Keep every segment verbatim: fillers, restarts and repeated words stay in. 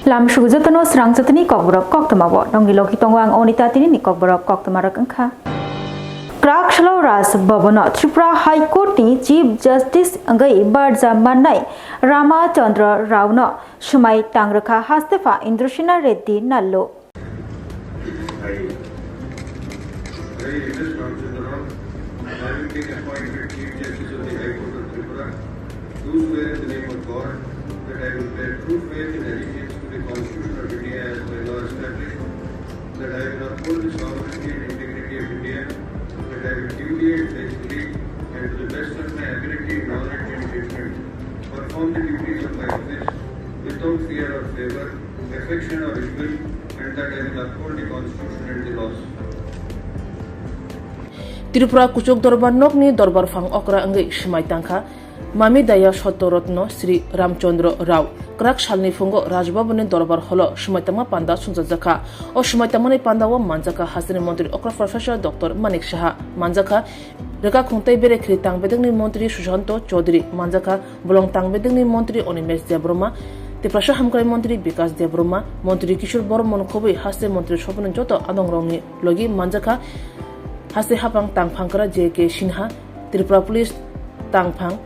Lam sugu jotono srang jotoni kokborok koktwma bo nongni logi tongo ang Onita tinini kokborok koktwma rok wngkha. Krak salo Raj Bhavan o Tripura High Court ni Chief Justice wngwi barja mannai Rama Chandra Rao no swmai tang rwkha haste pha Indrasena Reddy Nallo. I, Ram Chandra Rao, having been appointed Chief Justice of the High Court of Tripura, do swear in the name of God that I will bear true faith and allegiance to the Constitution of India as by law established, that I will uphold the sovereignty and integrity of India, that I will duly and faithfully and to the best of my ability, knowledge and judgment perform the duties of my office without fear or favor, affection or ill will, and that I will uphold the Constitution and the laws. Tripura Kuchuk Dorbar Nokni Dorbar Phang Okra wngwi swmai tangkha Mamidaya Sotorotno Sri Ramchandra Rao. Kwrak salni phungo Raj Bhavanni Dorbar Holo swmai tangma panda songchajakha. O swmai tangmani pandao manjakha hasteni Montri Okra Professor Doctor Manik Saha, manjakha Rwkakhung tei Berekhri Tang Bedekni Montri Susanto Chaudhary, manjakha Bolong Tang Bedekni Montri Animesh Debbarma, Tiprasa Hamkrai Montri Bikas Debbarma, Montri Kishore Bormon khobwi haste Montri Sobhani joto adongrokni logi manjakha haste haphang tangphangkra J K Sinha, Tripura Police tangphang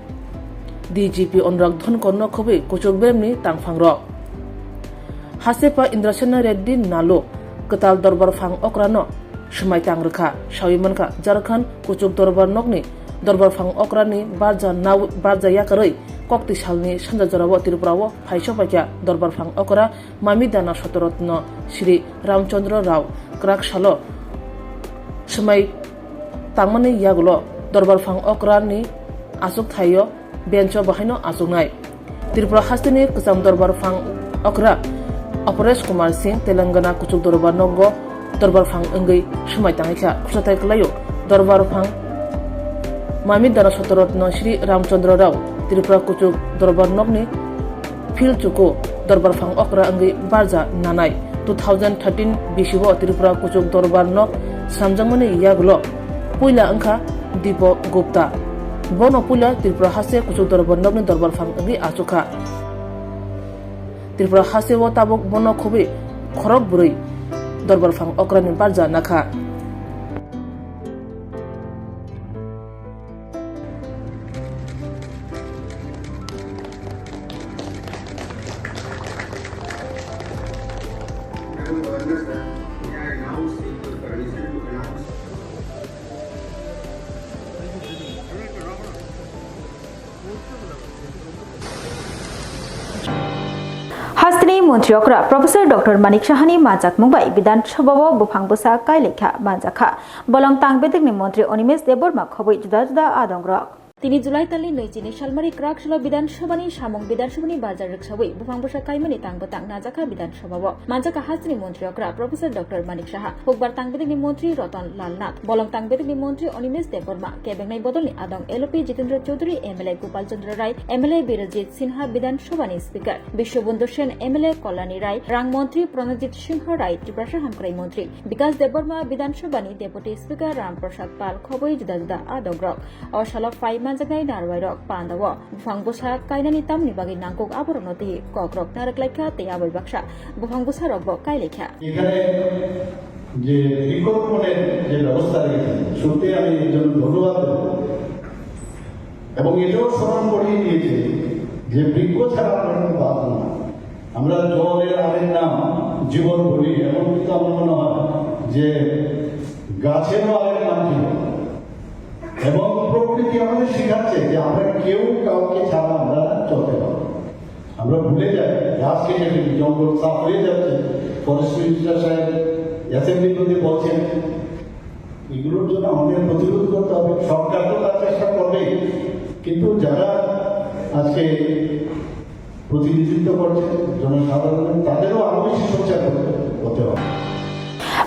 D G P Anurag Dhonkor no khobwi kuchuk beremni tangphangrok. Haste pha Indrasena Reddy Nallo kwtal Dorbar Phang Okra no swmai tang rwkha. Sawi mankha, Jharkhand Kuchuk Dorbar Nokni Dorbar Phang Okra ni barja nau-, barja yakarwi kokti salni sanja jorao Tripura o phai sokpaikha Dorbar Phang Okra Mamidana Sotorotno Sri Ramchandra Rao. Kwrak salo swmai tangmani yagulo Dorbar Phang Okra ni achuk thaio bench o bahaino achuknai. Tripura hasteni kwcham Dorbar Phang Okra Aparesh Kumar Singh Telangana Kuchuk Dorbar Nogo Dorbar Phang wngwi swmai tangwi kha. Khwsathai kwlaio Dorbar Phang Mamidana Sotorotno Sri Ramchandra Rao Tripura Kuchuk Dorbar Nokni phil chuku Dorbar Phang Okra wngwi barja nanai. Two thousand thirteen bisio Tripura Kuchuk Dorbar Nok swnamjakmani yagulo puila wngkha Dipo Gupta. Bono puila Tripura haste Kuchuk Dorbar Nokni Dorbar Phang wngwi achukha. Tripura hasteo tabuk bono khobwi khorok bwrwi Dorbar Phang Okrani barja nakha. Hasteni Montri Okra Professor Doctor Manik Sahani manjakmung bai Bidhan Sabha o buphang bwsa kailaikha manjakha. Bolong tang bedekni Montri Animesh Debbarma khobwi juda juda adongrok. Tini July talni nui chini salmari kwrak salo Bidhan Sabhani samung Bidhan Sabhani barja rwksawi buphang bwsa kaimani tang bwtang najakha Bidhan Sabha o. Manjakha hasteni Montri Okra Professor Doctor Manik Saha, Hukbar tang bedekni Montri Ratan Lal Nath, Bolong tang bedekni Montri Animesh Debbarma, kebengnai bodolni adong L O P Jitendra Chaudhary, M L A Gopal Chandra Rai, M L A Birajit Sinha, Bidhan Sabhani Speaker Biswabandhu Sen, M L A Kalyani Rai, Rang Montri Pranajit Singha Rai, Tiprasa Hamkrai Montri Bikas Debbarma, Bidhan Sabhani Deputy Speaker Ram Prasad Pal khobwi juda juda adongrok. O salo phai manjaknai narwairok pandao buphang bwsa kainani tamni bagwi nangkuk aborokno twi kokrok narwklaikha tei aboni baksa buphang bwsarokbo kailaikha. এখানে যে বৃক্ষরোপণের যে ব্যবস্থা রেখেছেন, সত্যি আমি এর জন্য ধন্যবাদ দেব। এবং এটাও স্মরণ করিয়ে দিয়েছে যে বৃক্ষ ছাড়া আমরা কোনো বাঁচব না। আমরা জলের আরেক নাম জীবন বলি, এমন কিন্তু আমার মনে হয় যে গাছেরও আরেক নাম জীবন। এবং প্রকৃতি আমাদের শেখাচ্ছে যে আমরা কেউ কাউকে ছাড়া আমরা চলতে পারবো না। আমরা ভুলে যাই, গাছ কেটে ফেলি, জঙ্গল সাফ হয়ে যাচ্ছে। ফরেস্ট মিনিস্টার সাহেব অ্যাসেম্বলির মধ্যে বলছেন, এগুলোর জন্য আমাদের প্রতিরোধ করতে হবে। সরকার তো তার চেষ্টা করবেই, কিন্তু যারা আজকে প্রতিনিধিত্ব করছে জনসাধারণ, তাদেরও আরো বেশি সোচ্চার হতে, হতে হবে।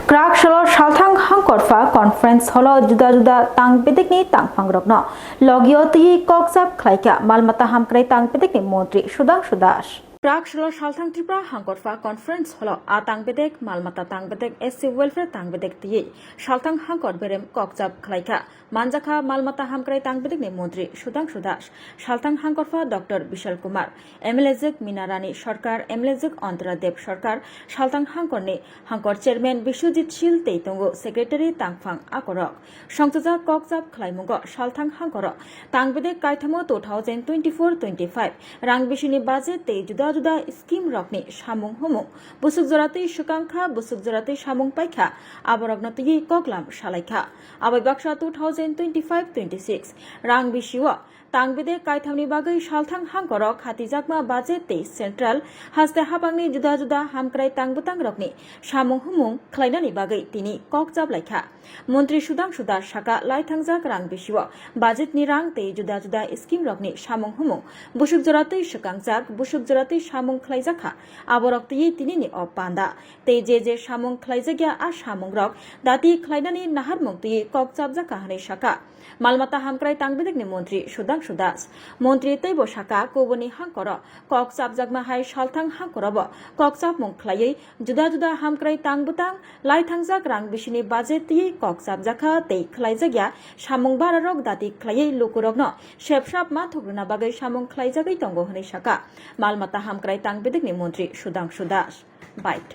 Kwrak salo salthang hangkorpha conference hall o juda juda tang bedekni tangphangrokno logio twi kokjak khlaikha mal mata hamkrai tang bedekni montri Sudhangshu Das. Prak salo Salthang Tripura Hangkorpha Conference Hall-o a tangbedek, malmata tangbedek, S C welfare tangbedek twiwi Salthang Hangkor berem kokchap khlaikha. Manjakha malmata hamkrai tangbedekni montri Sudhangshu Das, Salthang Hangkorpha Doctor Bishal Kumar, M L A jwk Mina Rani Sarkar, M L A jwk Antara Deb Sarkar, Salthang Hangkorni Hangkor Chairman Biswajit Sil tei tongo Secretary tangphang akorok. Songchajak kokchap khlaimungo Salthang Hangkoro tangbedek kaithamo two thousand twenty-four twenty-five rang bisini budget tei juda juda scheme rokni samung humung busuk joratwi swkang kha, busuk joratwi samung paikha, aborokno twiwi koklam salaikha. Abai baksa two thousand twenty-five twenty-six rang bisio tangbedek kaithamni bagwi Salthang Hangkoro khatijakma budget tei central haste haphangni juda juda hamkrai tangbutangrokni samung humung khlainani bagwi tini kokchap laikha. Montri Sudhangshu Das saka, laithangjak rang bisio budgetni rang tei juda juda scheme rokni samung humung busuk joratwi swkangjak, busuk joratwi samung khlaijakha, aborok twiwi tinini o panda tei je je samung khlaijakya a samungrok dati khlainani naharmung twiwi kokchapjakha hwnwi saka. Malmata hamkrai tangbedekni montri Sudhangshu Das. Montri teibo saka, kubuni hangkoro kokchapjakma hai Salthang hangkorobo kokchapmung khlaiwi juda juda hamkrai tangbutang laithangjak rang bisini budget twiwi kokchapjakha tei khlaijakya samung bararok dati khlaiwi lukurokno sepsap ma thukrwna bagwi samung khlaijagwi tongo hwnwi saka. Malmata hamkrai tangbedekni montri Sudhangshu Das. Bite.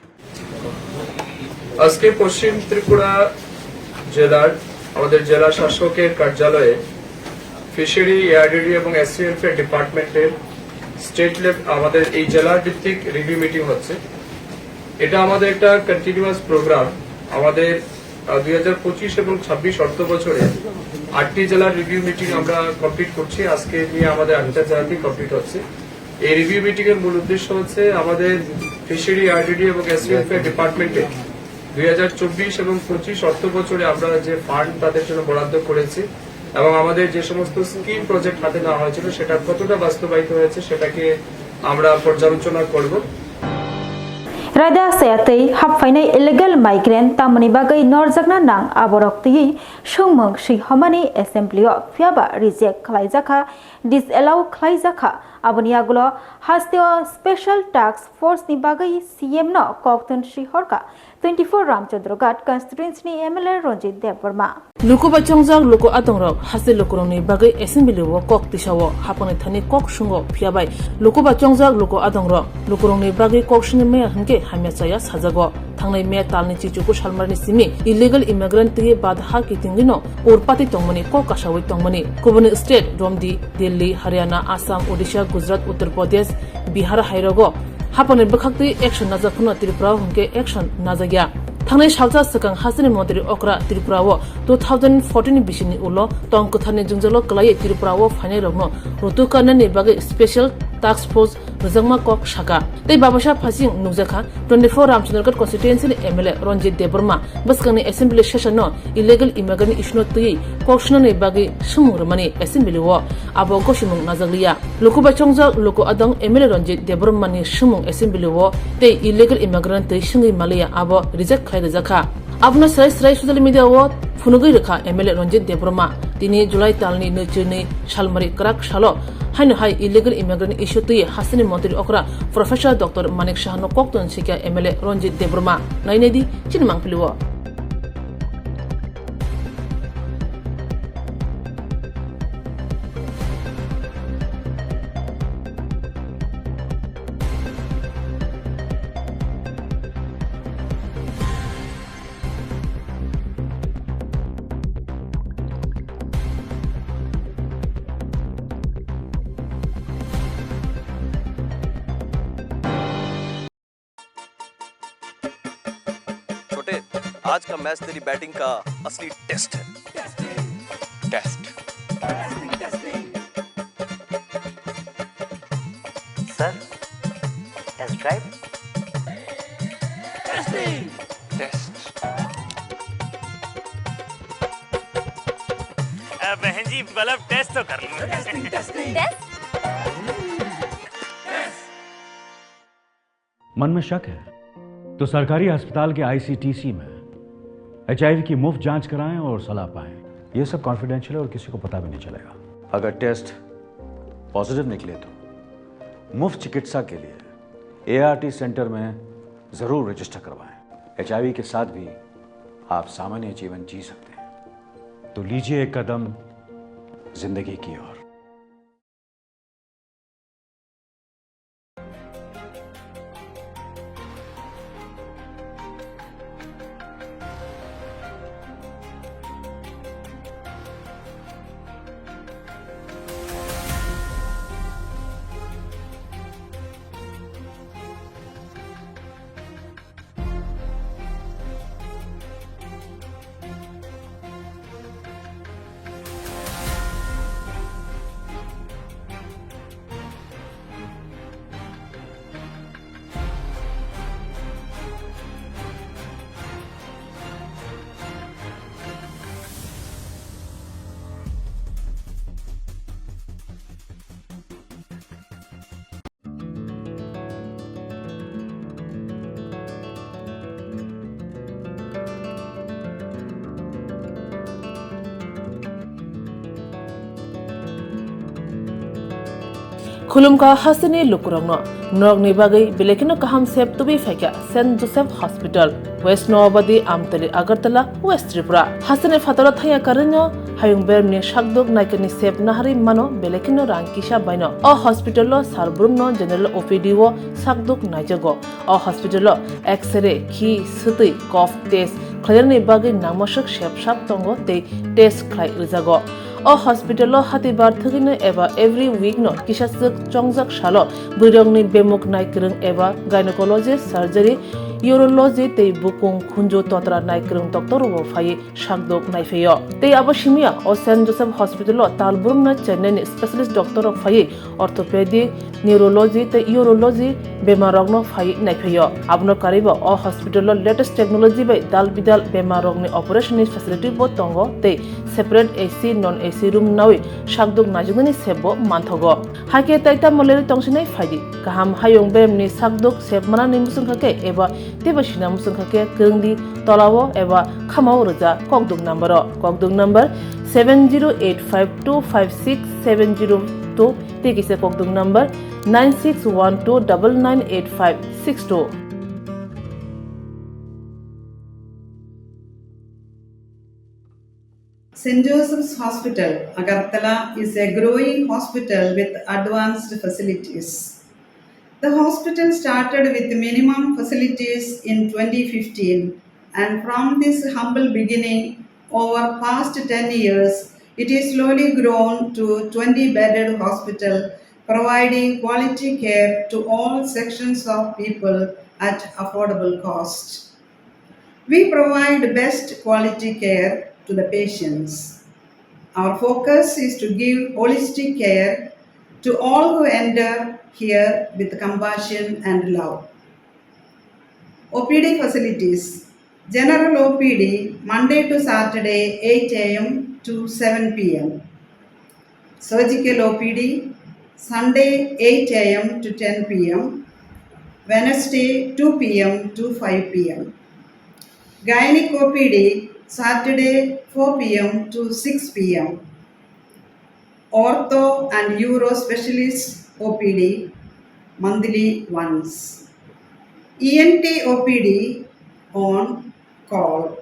আজকে পশ্চিম ত্রিপুরা জেলার আমাদের জেলা শাসকের কার্যালয়ে fishery, ARDD এবং SC welfare ডিপার্টমেন্টের state level আমাদের এই জেলা ভিত্তিক রিভিউ মিটিং হচ্ছে। এটা আমাদের একটা কন্টিনিউয়াস প্রোগ্রাম। আমাদের দুই হাজার পঁচিশ এবং ছাব্বিশ অর্থ বছরে আটটি জেলার রিভিউ মিটিং আমরা কমপ্লিট করছি। আজকে নিয়ে আমাদের আটটা জেলাতেই কমপ্লিট হচ্ছে। এই রিভিউ মিটিং এর মূল উদ্দেশ্য হচ্ছে আমাদের ফিশারি, আরডিডি এবং এসসি ওয়েলফেয়ার ডিপার্টমেন্টে দুই হাজার চব্বিশ এবং পঁচিশ অর্থ বছরে আমরা যে ফান্ড তাদের জন্য বরাদ্দ করেছি এবং আমাদের যে সমস্ত স্কিম প্রজেক্ট হাতে নেওয়া হয়েছিল সেটা কতটা বাস্তবায়িত হয়েছে সেটাকে আমরা পর্যালোচনা করব। Raida saya tei haphainai illegal migrant tamoni bagwi norjakna nang aborok twiwi swngmung swi homani assembly-o, phiyaba reject khlaijakha, disallow khlaijakha. Aboni yagulo hasteo special task force ni bagwi C M no koktun swi horkha twenty-four Ramchandra Ghat constituency ni M L A Ranjit Debbarma. Luku bai chongjak luku adongrok haste lukurokni bagwi assembly o kok tisao hapangni thani kok sungo phiya bai luku bai chongjak luku adongrok lukurokni bagwi kok sungwi maya hinkhe hamya chaya sajago. Thangnai May talni chichuku salmarni simi illegal immigrant twi bad ha kitingwino ur pati tongmani kok kasawi tongmani. Kubuni state Romdi, Delhi, Haryana, Assam, Odisha, Gujarat, Uttar Pradesh, Bihar hairogo hapangni bwkhaktwi action najak phano Tripura o hinkhe action najakya. Thangnai salsa swkang hasteni montri okra Tripura o two thousand fourteen ni bisini ulo tong kwtharni jwngjalo kwlaiwi Tripura o phainairokno rutuk karnani bagwi special task force rwjakma kok saka. Tei babasa phasing nukjakha twenty-four Ramchandraghat constituency ni M L A Ranjit Debbarma bwskangni assembly session no illegal immigrant issue no twiwi kok sunani bagwi swngmung rwmani assembly o abo gosimung najakliya. Luku bai chongjak luku adong M L A Ranjit Debbarma ni swngmung assembly o tei illegal immigrant twi swngwi maliya abo reject khlai rwjakha. Abono srai srai social media o phunugwi rwkha M L A Ranjit Debbarma. Tini July talni nwichirni salmari kwrak salo haino hai illegal immigrant issue twi hasteni montri okra Professor Doctor Manik Sahano koktun sikya M L A Ranjit Debbarma. Nainai di chini mangpili o. छोटे, आज का मैच तेरी बैटिंग का असली test है। Test. Sir, test drive. Test. अ, बहन जी, मतलब, टेस्ट तो कर लो। टेस्ट? मन में शक है? तो सरकारी अस्पताल के आईसीटीसी में एचआईवी की मुफ्त जांच कराएं और सलाह पाएं। ये सब कॉन्फिडेंशियल है और किसी को पता भी नहीं चलेगा। अगर टेस्ट पॉजिटिव निकले तो मुफ्त चिकित्सा के लिए एआरटी सेंटर में जरूर रजिस्टर करवाएं। एचआईवी के साथ भी आप सामान्य जीवन जी सकते हैं। तो लीजिए एक कदम जिंदगी की ओर। Khulumkha hasteni lukurokno, norokni bagwi belai kheno kaham sep tubui phaikha Saint Joseph Hospital, West Noabadi, Amtali, Agartala, West Tripura. Hasteni phataro thangya karwino hayung bermni sakduk naikani sep naharwi mano belai kheno rang kisa baino. O hospital-o sar brumno general O P D-o sakduk naijago. O hospital-o X-ray, khi, swtwi, cough test khlainani bagwi nangmaswk sep sap tongo tei test khlai rwjago. O hospital-o hatibar thwgwino eba every week-no kisaswk chongjak salo bwrwirokni bemuk naikwrwng eba gynecology, surgery, urology tei bukung khunju totra naikwrwng doctor-rokbo phaiwi sakduk naiphaio. Tei abo simiya o Saint Joseph Hospital-o tal brumno Chennai-ni specialist doctor-rok phaiwi orthopedic, neurology tei urology bemarrokno phaiwi naiphaio. Abono karwibo o hospital-o latest technology bai dal bidal bemarrokni operation-ni facility-bo tongo tei separate A C, non A C room nawi sakduk naijaknani sepbo manthogo. Hakhe tai tamo lerwi tongsinai phaidi. Kaham hayung beremni sakduk sep manani muchungkha khe eba teibo sina muchungkha khe kwrwngdi tolao eba khamao rwja kokduk number-o. Kokduk number seven zero eight five two five six seven zero two tei kisa kokduk number nine six one two double nine eight five six two. Saint Joseph's Hospital, Agartala is a growing hospital with advanced facilities. The hospital started with minimum facilities in twenty fifteen, and from this humble beginning, over past ten years, it is slowly grown to twenty bedded hospital, providing quality care to all sections of people at affordable cost. We provide best quality care to the patients. Our focus is to give holistic care to all who enter here with compassion and love. O P D facilities. General O P D, Monday to Saturday, eight A M to seven P M. Surgical O P D, Sunday, eight A M to ten P M, Wednesday, two P M to five P M. Gynec O P D, Saturday, four P M to six P M. Ortho and Uro Specialist O P D, monthly once. E N T O P D on call.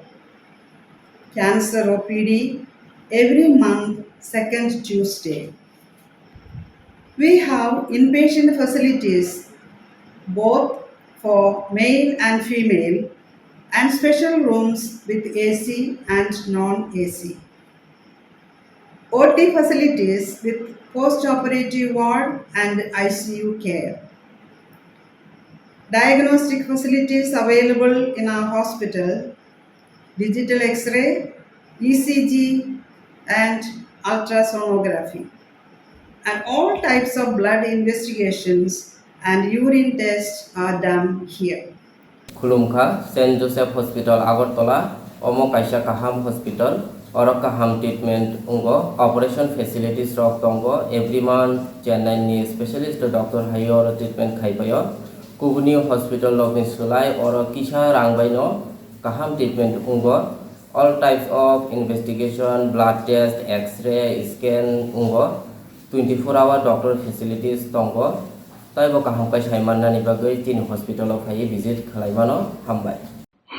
Cancer O P D every month, second Tuesday. We have inpatient facilities both for male and female and special rooms with A C and non-A C. O T facilities with post-operative ward and I C U care. Diagnostic facilities available in our hospital, digital X-ray, E C G, and ultrasonography. And all types of blood investigations and urine tests are done here. Khulumkha, Saint Joseph Hospital, Agartala, omo kaisa kaham hospital, oro kaham treatment wngo, operation facilities rok tongo, every month Chennai ni specialist doctor hai oro treatment khai paio. Kubuni hospital rokni swlai oro kisa rang bai no kaham treatment wngo. All types of investigation, blood test, X-ray, scan wngo. Twenty-four hour doctor facilities tongo. Tei bo kaham khe sai mannani bagwi chini hospital-o phaiwi visit khlai mano. Hambai.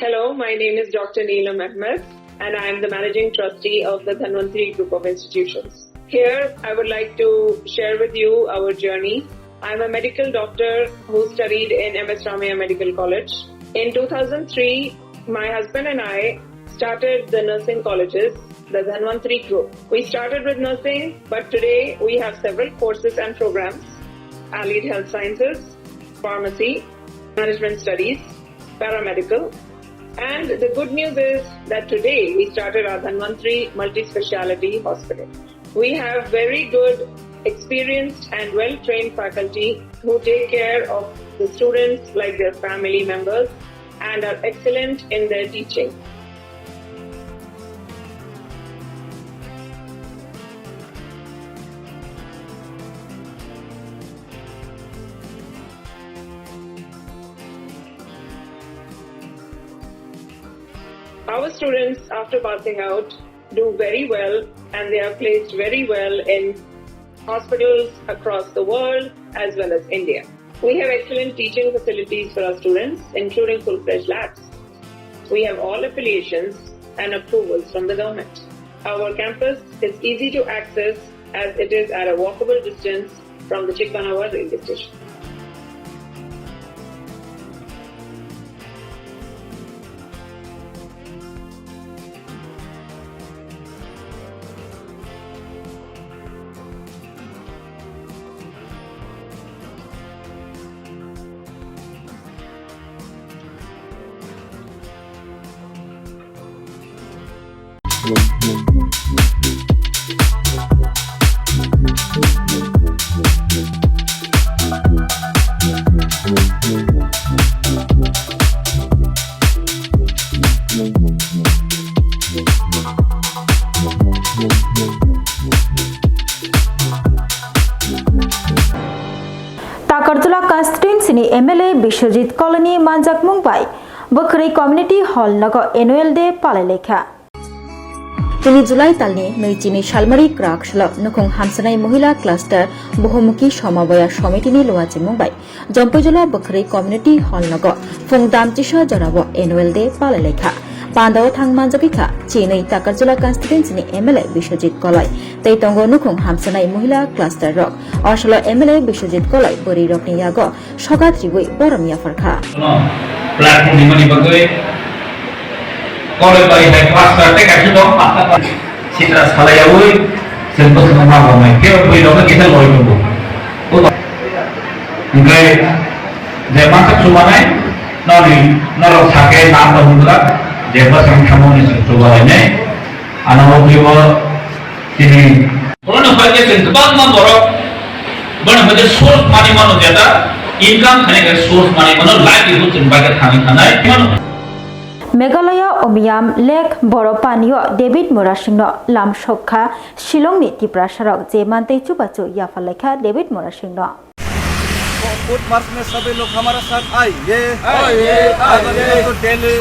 Hello, my name is Doctor Neelam Ahmed, and I am the Managing Trustee of the Dhanvantri Group of Institutions. Here, I would like to share with you our journey. I'm a medical doctor who studied in M S Ramaiah Medical College. In two thousand three, my husband and I started the nursing colleges, the Dhanvantri Group. We started with nursing, but today we have several courses and programs: Allied Health Sciences, Pharmacy, Management Studies, Paramedical. And the good news is that today we started our Dhanvantri Multi-Speciality Hospital. We have very good, experienced and well-trained faculty who take care of the students like their family members and are excellent in their teaching. Our students, after passing out, do very well, and they are placed very well in hospitals across the world as well as India. We have excellent teaching facilities for our students, including full-fledged labs. We have all affiliations and approvals from the government. Our campus is easy to access as it is at a walkable distance from the Chikmanawa railway station. Takarjula constituency ni M L A Biswajit Koloi ni manjakmung bai Bwkhwrwi Community Hall nogo Annual Day palai laikha. Tini July talni nwichini salmari kwrak salo nukhung hamsanai Mohila Cluster Bohumuki Somabaya Somitini luachimung bai Jompoijola Bwkhwrwi Community Hall nogo phung damchisa jorao Annual Day palai laikha. Pandao thang manjagwi kha chinwi Takarjula constituency ni M L A Biswajit Koloi tei tongo nukhung hamsanai Mohila Cluster rok. Osalo M L A Biswajit Koloi bwrwi rokni yago sogat riwi borom yapharkha. Platform rimani bagwi Koloi bai hai cluster tei kaisa dong, sitra salayawi chwng bwswkno ma romai. Khe bwrwi rokno kisa loi tongo. Hwnkhe je mansak chubanai noni norok sakhe nam rok hwnjak je bwswkno thamoni chwng chubalainai. Ano bo twibo tini. Bono hwnkhe chwng kwbangma borok, bono hwnkhe source manwi mano, jeta income khainai khe source manwi mano, livelihood chwng bai khe thangwi thanai mano. Meghalaya Umiam Lake Boro Panio David Murasingno lam sokha Shillongni Tiprasarok je mantwi chubachu yaphar laikha David Murasingno. Foot march में सभी लोग हमारे साथ आइए। आइए, आइए। आगामी जो दिल्ली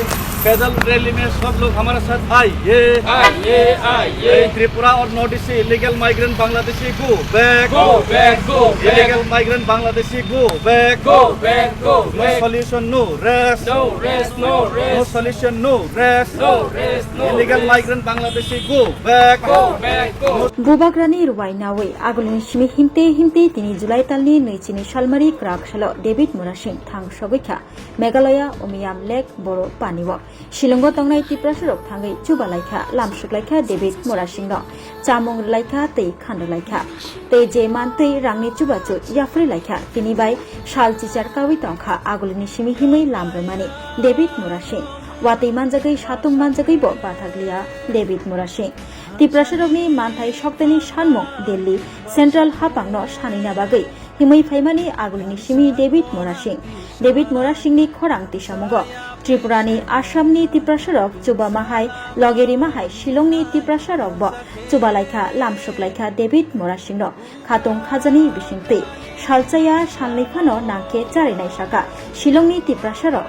पैदल रैली में सब लोग हमारे साथ आइए। आइए, आइए। त्रिपुरा और नॉर्थ ईस्ट से illegal migrant Bangladeshi, go back। Go back, go back। Illegal migrant Bangladeshi, go back। Go back, go back। No solution, no rest। No rest, no rest। No solution, no rest। No rest, no rest। Illegal migrant Bangladeshi, go back। Go back, go back। Bubagrani rwai nawi agulini simi himte himte tini July talni nwichini salmari kwrak salo David Murasing thang sogwi kha Meghalaya Umiam Lake Boro Panio. Shillongo tongnai Tiprasarok thangwi chuba laikha, lamsuk laikha David Murasingno, chamung rwlaikha tei khan rwlaikha. Tei je mantwi rangni chubachu yapharwi laikha, tini bai sal chichar kawi tongkha agulini simi himwi lam rwmani David Murasing. Watwi manjagwi satung manjagwi bo bathakliya David Murasing. Tiprasarokni manthai sokteni sanmung Delhi Central haphangno sanina bagwi himwi phaimani agulini simi David Murasing. David Murasingni khorang tisamungo Tripurani, Assamni Tiprasarok chubama hai loge rima hai Shillongni Tiprasarokbo chubalaikha, lamsuklaikha David Murasingno. Khatung khajani bisingtwi salchaya salnwi phano nangkhe charinai saka Shillongni Tiprasarok.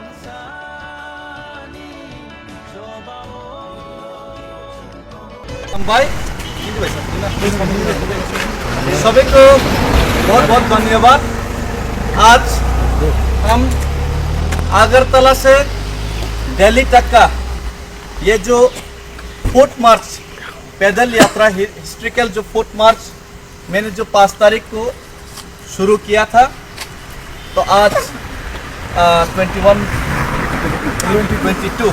भाई, सभी को बहुत बहुत धन्यवाद। आज हम अगरतला से दिल्ली तक का ये जो फुट मार्च, पैदल यात्रा, हिस्ट्रिकल जो फुट मार्च मैंने जो पाँच तारीख को शुरू किया था, तो आज ट्वेंटी वन ट्वेंटी टू,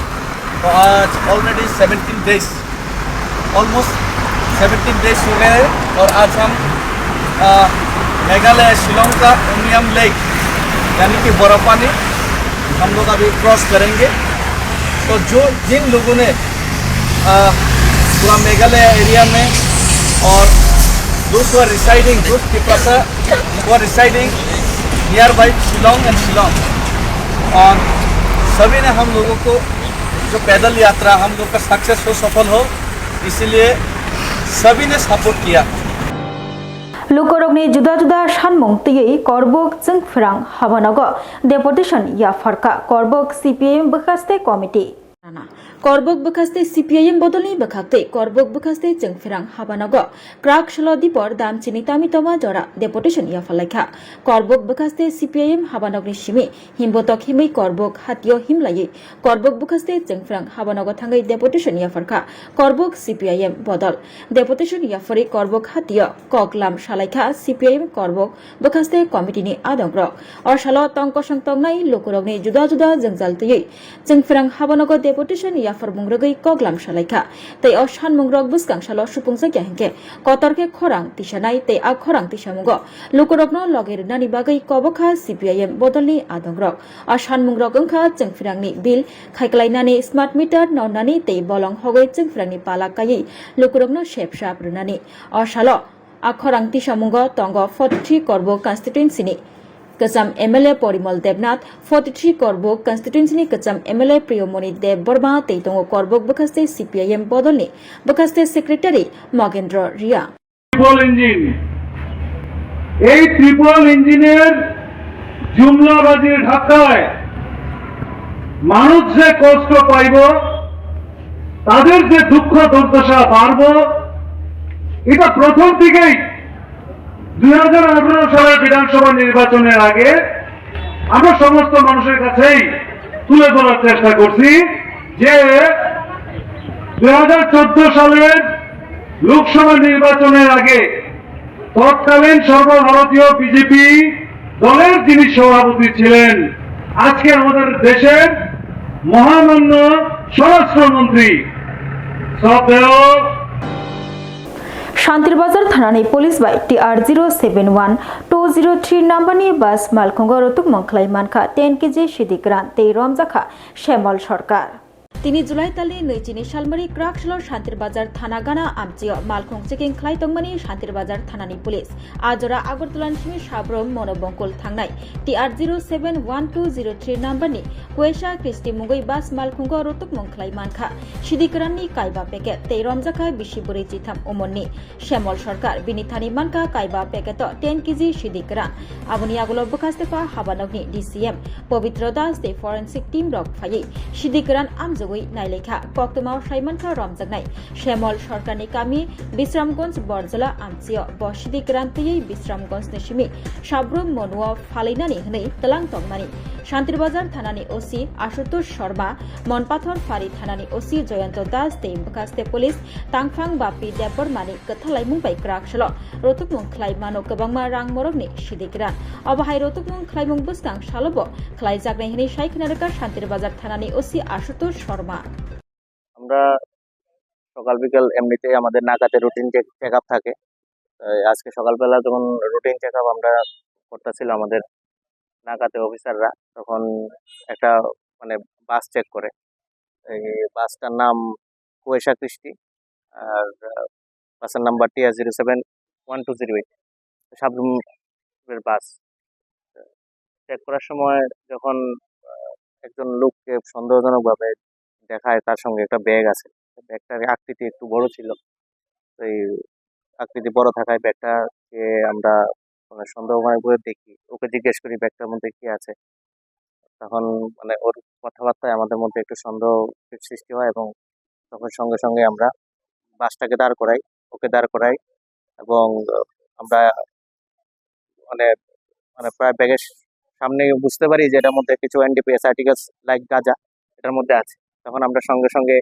तो आज already seventeen days, almost seventeen days हो गए हैं। और आज हम अ, मेघालय शिलोंग का उमियम लेक, यानी कि बोरापानी, हम लोग अभी क्रॉस करेंगे। तो जो जिन लोगों ने अ, पूरा मेघालय एरिया में और those who are residing, those Tiprasa who are residing nearby Shillong and Shillong, और सभी ने हम लोगों को जो पैदल यात्रा हम लोग का सक्सेस हो, सफल हो, इसीलिए सभी ने सपोर्ट किया। Lukurokni juda juda sanmung twiwi Korbuk Chwngphrang habanogo deputation yapharkha Korbuk C P I M bwkhaste committee. Rana. Korbuk bwkhaste C P I M bodolni bwkhaktwi Korbuk bwkhaste Chwngphrang habanogo krak solo dipor dam chini tami toma jora deputation yapharlaikha. Korbuk bwkhaste C P I M habanogni simi himbotok himwi Korbuk hatio himlaiwi Korbuk bwkhaste Chwngphrang habanogo thangwi deputation yapharkha Korbuk C P I M bodol. Deputation yapharwi Korbuk hatio koklam salaikha C P I M Korbuk bwkhaste committee ni adongrok. O salo tong kosong tongnai lukurokni juda juda jwngjal twiwi Chwngphrang habanogo deputation yapharmung rwgwi koklam salaikha. Tei o sanmungrok bwskang salo supungjak ya hinkhe kotor khe khorang tisanai tei a khorang tisamungo lukurokno logi rwnani bagwi kobokha C P I M bodolni adongrok. A sanmungrok wngkha Chwngphrangni bill khaiklainani, smart meter nonnani tei bolong hogwi Chwngphrangni pala kaiwi lukurokno sepsap rwnani. O salo a khorang tisamungo tongo forty three Korbuk constituency ni kwcham M L A Porimol Debnath, forty three Korbuk constituency ni kwcham M L A Priyomoni Deb Borma tei tongo Korbuk bwkhaste C P I M bodolni bwkhaste secretary Mogendro Ria. Triple engine, এই ট্রিপল ইঞ্জিনের জুমলাবাজির ধাক্কায় মানুষ যে কষ্ট পাইব, তাদের যে দুঃখ দুর্দশা বাড়ব, এটা প্রথম থেকেই দুই হাজার আঠারো সালের বিধানসভা নির্বাচনের আগে আমরা সমস্ত মানুষের কাছেই তুলে ধরার চেষ্টা করছি যে দুই হাজার চোদ্দ সালের লোকসভা নির্বাচনের আগে তৎকালীন সর্বভারতীয় বিজেপি দলের যিনি সভাপতি ছিলেন, আজকে আমাদের দেশের মহামান্য স্বরাষ্ট্রমন্ত্রী শ্রদ্ধেয় Shantirbazar thanani police bai T R zero seven one two zero three number ni bus malkhungo rwtwkmung khlai mankha ten K G sidi kwran tei romjakha Shemol Sarkar. Tini July talni nui chini salmari kraksalo Shantirbazar thana gana amchio malkhung checking khlai tongmani Shantirbazar thanani police. A jora Agartala ni simi Sabrum Monobongkul thangnai T R zero seven one two zero three number ni Kuesa Kristi mungwi bus malkhungo rwtwkmung khlai mankha sidi kwranni kaiba packet tei romjakha bisi bwrwi chitham umorni. Shemol Sarkar bini thani mankha kaiba packet-o ten K G sidi kwran. Aboni yagulo bwkhaste pha habanokni D C M Pabitra Das tei forensic team rok phaiwi sidi kwran amjogwi nailaikha. Koktwmao sai mankha romjaknai Shemol Sarkarni kami Bisramganj Borjola amchio. Bo sidi kwran twiwi Bisramganjni simi Sabrum Monuo phalainani hwnwi twlang tongmani. Shantirbazar thanani O C Ashutosh Sharma, Monpathor Phari thanani O C Joyonto Das tei bwkhaste police Tangphang Bapi Debbarmani kwthalaimung bai kwraksalo rwtwkmung khlai mano kwbangma rang morokni sidi kwran. Obo hai rwtwkmung khlaimung bwskang salobo khlaijaknai hwnwi sai khna rwkha Shantirbazar thanani O C Ashutosh Sharma. আমরা সকাল বিকাল এমনিতেই আমাদের নাকাতে routine check check up থাকে। এই আজকে সকালবেলা যখন রুটিন চেক আপ আমরা করতেছিল আমাদের নাকাতে অফিসাররা, তখন একটা মানে বাস চেক করে। এই বাসটার নাম কুয়েশা কৃষ্টি, আর আহ, বাসের number T R zero seven one two zero eight, সাবরুমের বাস। চেক করার সময় যখন আহ, একজন লোককে সন্দেহজনকভাবে দেখায়, তার সঙ্গে একটা ব্যাগ আছে, ব্যাগটার আকৃতি একটু বড় ছিল। এই আকৃতি বড় থাকায় ব্যাগটাকে আমরা মানে সন্দেহজনক ভাবে দেখি, ওকে জিজ্ঞেস করি ব্যাগটার মধ্যে কি আছে। তখন মানে ওর কথাবার্তায় আমাদের মধ্যে একটু সন্দেহ সৃষ্টি হয় এবং তখন সঙ্গে সঙ্গে আমরা বাসটাকে দাঁড় করাই, ওকে দাঁড় করাই এবং আমরা মানে মানে প্রায় ব্যাগের সামনে বুঝতে পারি যে এটার মধ্যে কিছু এনডিপিএস আর্টিকেলস লাইক গাঁজা এটার মধ্যে আছে, তখন আমরা সঙ্গে সঙ্গে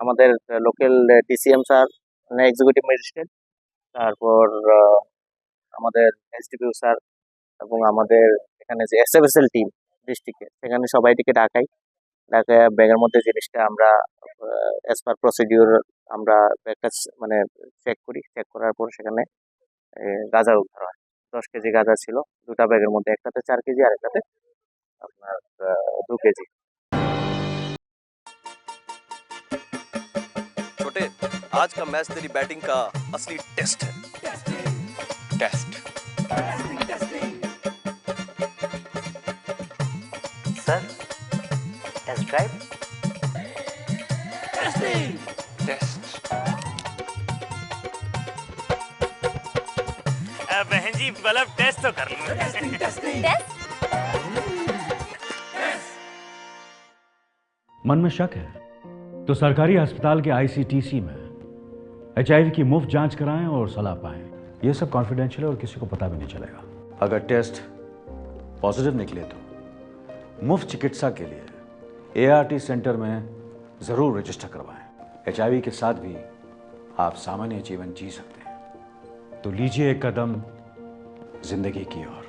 আমাদের লোকাল ডিসিএম স্যার, মানে এক্সিকিউটিভ ম্যাজিস্ট্রেট, তারপর আহ, আমাদের এসডিপিও স্যার এবং আমাদের এখানে যে এসএফএসএল টিম ডিস্ট্রিক্টে, সেখানে সবাইকে ডাকাই। ডাকায় ব্যাগের মধ্যে জিনিসটা আমরা অ্যাজ পার প্রসিডিউর আমরা ব্যাগটা মানে চেক করি। চেক করার পর সেখানে এ, গাঁজা উদ্ধার হয়। দশ কেজি গাঁজা ছিল দুটা ব্যাগের মধ্যে, একটাতে চার কেজি আর একটাতে আপনার আহ, দু কেজি। छोटे, आज का मैच तेरी बैटिंग का असली टेस्ट है। Test. Sir, test drive. Test. अब बहन जी, मतलब टेस्ट तो कर लूं। मन में शक है तो सरकारी अस्पताल के आईसीटीसी में एचआईवी की मुफ्त जांच कराएं और सलाह पाएं। यह सब कॉन्फिडेंशियल है और किसी को पता भी नहीं चलेगा। अगर टेस्ट पॉजिटिव निकले तो मुफ्त चिकित्सा के लिए एआरटी सेंटर में जरूर रजिस्टर करवाएं। एचआईवी के साथ भी आप सामान्य जीवन जी सकते हैं। तो लीजिए एक कदम जिंदगी की ओर।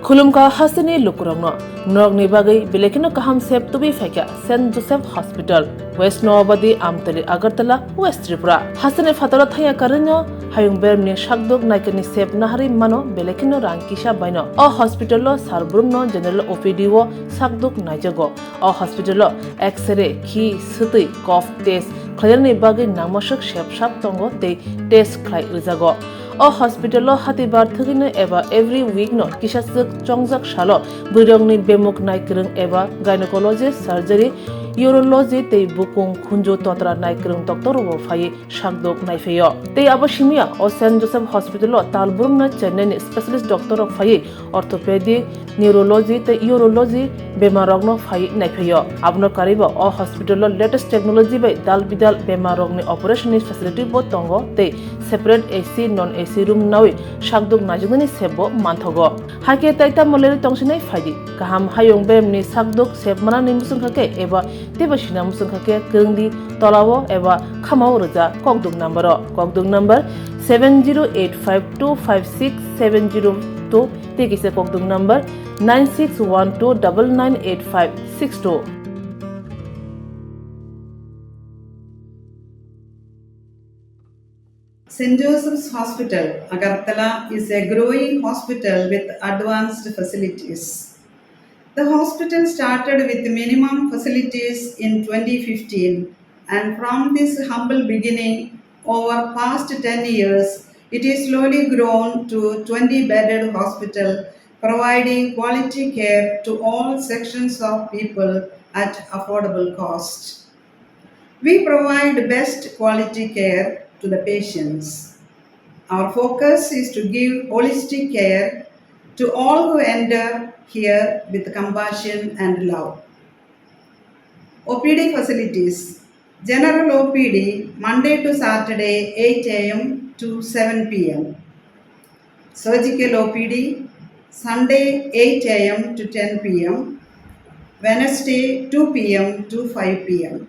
Khulumkha hasteni lukurokno, norokni bagwi belai kheno kaham sep tubui phaikha Saint Joseph Hospital, West Noabadi, Amtali, Agartala, West Tripura. Hasteni phataro thangya karwino hayung beremni sakduk naikani sep naharwi mano belai kheno rang kisa baino. O hospital o sar brumno general O P D o sakduk naijago. O hospital o X-ray, khi, swtwi, cough test khlainani bagwi nangmaswk sep sak tongo tei test khlai rwjago. O hospital o hatibar thwgwino eba every week no kisaswk chongjak salo bwrwirokni bemuk naikwrwng eba gynecology, surgery, urology tei bukung khunju totra naikwrwng doctor rokbo phaiwi sakduk naiphaio. Tei abo simiya o Saint Joseph Hospital o tal brumno Chennai ni specialist doctor rok phaiwi orthopedic, neurology tei urology bemar rokno phaiwi naiphaio. Abono karwibo o hospital o latest technology bai dal bidal bemar rokni operation ni facility bo tongo tei separate A C, non A C room nawi sakduk naijaknani sep bo manthogo. Hakhe tai tamo lerwi tongsinai phaidi. Kaham hayung beremni sakduk sep manani muchungkha khe eba teibo sina muchungkha khe kwrwngdi tolao eba khamao rwja kokduk number o. Kokduk number seven zero eight five two five six seven zero two tei kisa kokduk number nine six one two double nine eight five six two. Saint Joseph's Hospital, Agartala is a growing hospital with advanced facilities. The hospital started with minimum facilities in twenty fifteen, and from this humble beginning, over past ten years, it is slowly grown to twenty bedded hospital, providing quality care to all sections of people at affordable cost. We provide best quality care to the patients. Our focus is to give holistic care to all who enter here with compassion and love. O P D facilities. General O P D Monday to Saturday eight A M to seven P M. Surgical O P D Sunday eight A M to ten P M, Wednesday two P M to five P M.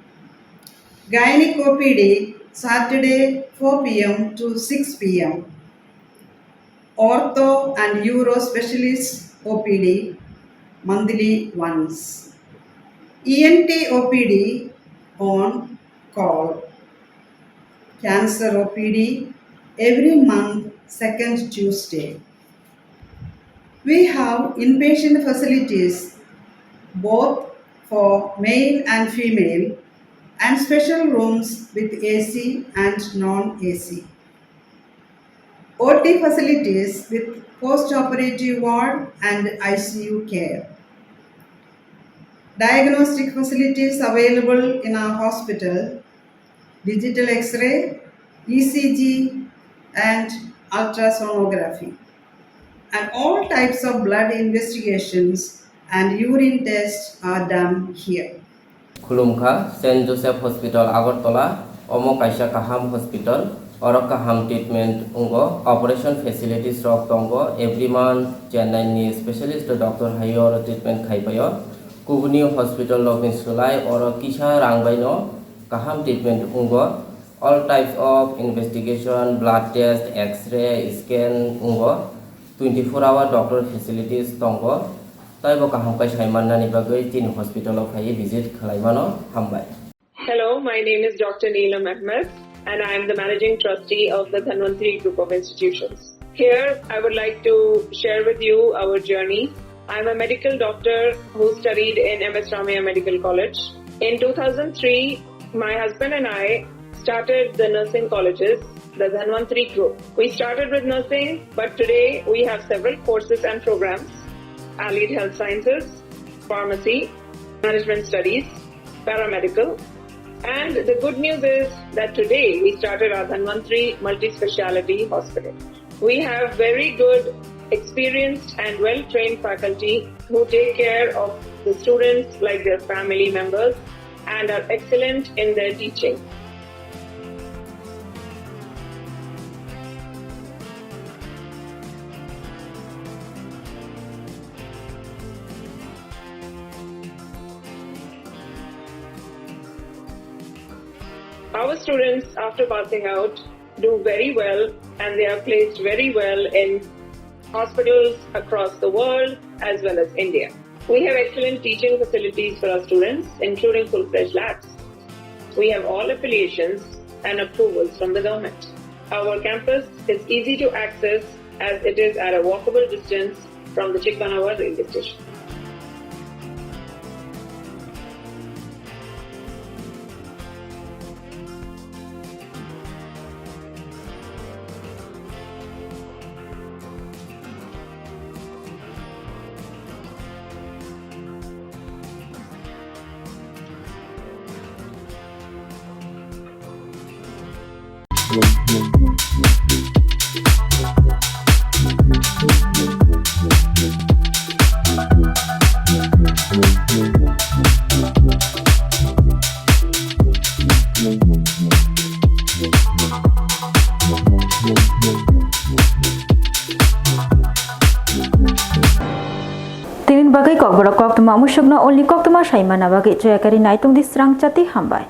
Gynec O P D Saturday four P M to six P M. Ortho and Uro Specialist O P D monthly once. E N T O P D on call. Cancer O P D every month, second Tuesday. We have inpatient facilities both for male and female and special rooms with A C and non-A C. O T facilities with post-operative ward and I C U care. Diagnostic facilities available in our hospital, digital X-ray, E C G, and ultrasonography. And all types of blood investigations and urine tests are done here. Khulumkha, Saint Joseph Hospital, Agartala. Omo kaisa kaham hospital. Oro kaham treatment wngo. Operation facilities rok tongo. Every month Chennai ni specialist doctor hai oro treatment khai paio. Kubuni hospital rokni swlai oro kisa rang bai no kaham treatment wngo. All types of investigation, blood test, X-ray, scan wngo. Twenty-four hour doctor facilities tongo. Taibo kaham khe sai mannani bagwi chini hospital o phaiwi visit khlai mano. Hambai. Hello, my name is Doctor Neelam Ahmed, and I am the Managing Trustee of the Dhanvantri Group of Institutions. Here, I would like to share with you our journey. I'm a medical doctor who studied in M S Ramaiah Medical College. In two thousand three, my husband and I started the nursing colleges, the Dhanvantri Group. We started with nursing, but today we have several courses and programs: allied health sciences, pharmacy, management studies, paramedical. And the good news is that today we started our Dhanvantri Multi-Speciality Hospital. We have very good, experienced and well-trained faculty who take care of the students like their family members and are excellent in their teaching. Our students, after passing out, do very well and they are placed very well in hospitals across the world as well as India. We have excellent teaching facilities for our students, including full-fledged labs. We have all affiliations and approvals from the government. Our campus is easy to access as it is at a walkable distance from the Chikmanawa railway station. Tini bagwi kokborok koktwma musukno ulni koktwma saimana bagwi choyakari naitung di srang chati hambai.